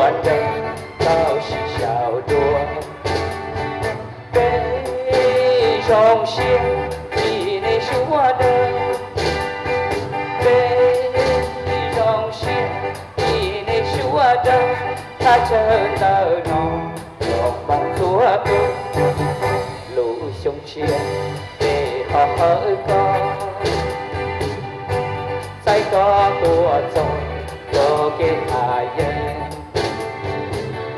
sawv daws tau sib sau dua. Peb zoo siab ib nej sawv daws, peb zoo siab ib nej sawv daws, thaj chaw ntawm no zoo moo txhua tus. Lub xyoo tshiab peb ho hawm koj, txais koj tuaj txog rau kev hav yeeb.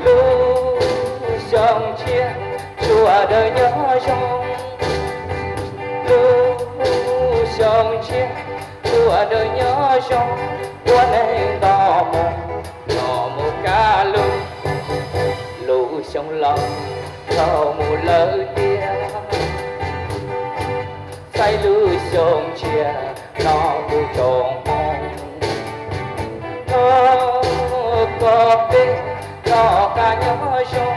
Lub xyoo tshiab sawv daws nyob zoo, lub xyoo tshiab sawv daws nyob zoo, ua neej nto mus los mus kaj lug. Lub xyoo laus thaum mus lawm tiag, txais lub xyoo tshiab no kuj tsoom hmoov. Thov koj peb rov qab nyob zoo,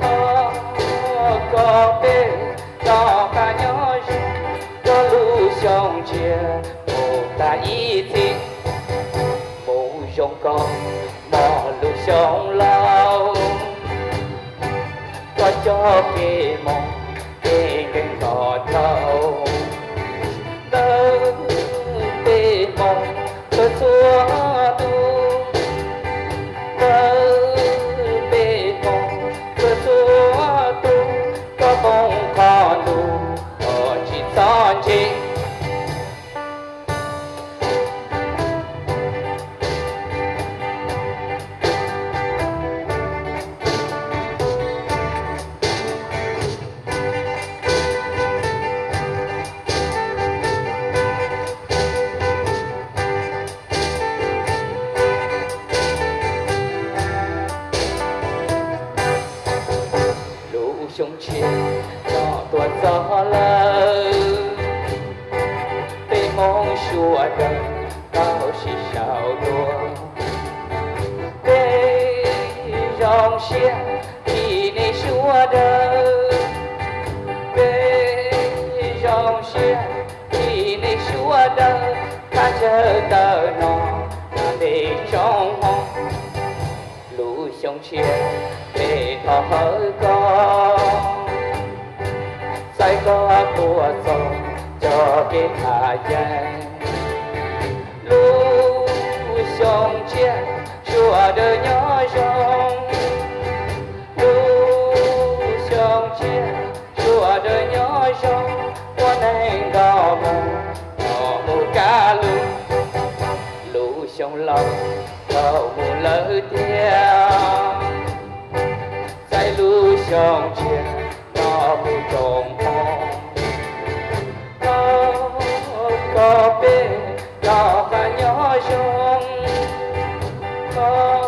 thov koj peb rov qab nyob zoo, rau lub xyoo tshiab mus tag ib txhis. Mus zoo koj mog lub xyoo laus, koj cov kev mob kev nkeeg nto dhau, ntawm peb hmoob txhua txhua tus, ntawm peb hmoob txhua txhua tus, koj poob qhov ntuj koj tsis txhob ntshai. Lub xyoo tshiab no tuaj txog lawm, peb hmoob sawv daws tau sib sau dua. Peb zoo siab ib nej sawv daws, peb zoo siab ib nej sawv daws, thaj chaw ntawm no ntev tsoom hmoov. Lub xyoo tshiab peb thov hawm koj, txais koj tuaj txog rau kev hav yeeb. Lub xyoo tshiab sawv daws nyob zoo, lub xyoo tshiab sawv daws nyob zoo, ua neej nto mus los mus kaj lug. Lub xyoo laus thaum mus lawm tiag, txais lub xyoo tshiab no kuj tsoom hmoov. Thov koj peb rov qab nyob zoo, thov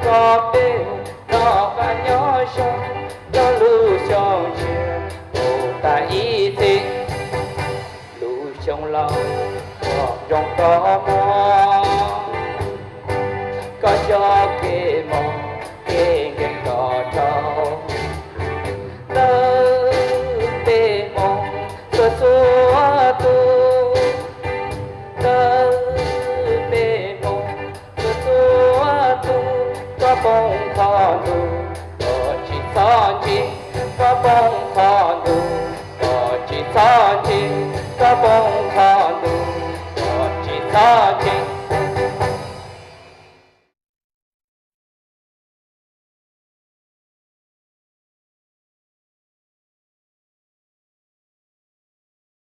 koj peb rov qab nyob zoo, rau lub xyoo tshiab mus tag ib txhis. Lub xyoo laus koj zoo koj mog, koj cov kev mob kev nkeeg nto dhau, ntawm peb hmoob txhua txhua tus, ntawm peb hmoob txhua txhua tus, koj poob qhov ntuj koj tsis txhob ntshai, koj poob qhov ntuj koj tsis txhob ntshai, koj poob qhov ntuj koj tsis txhob ntshai.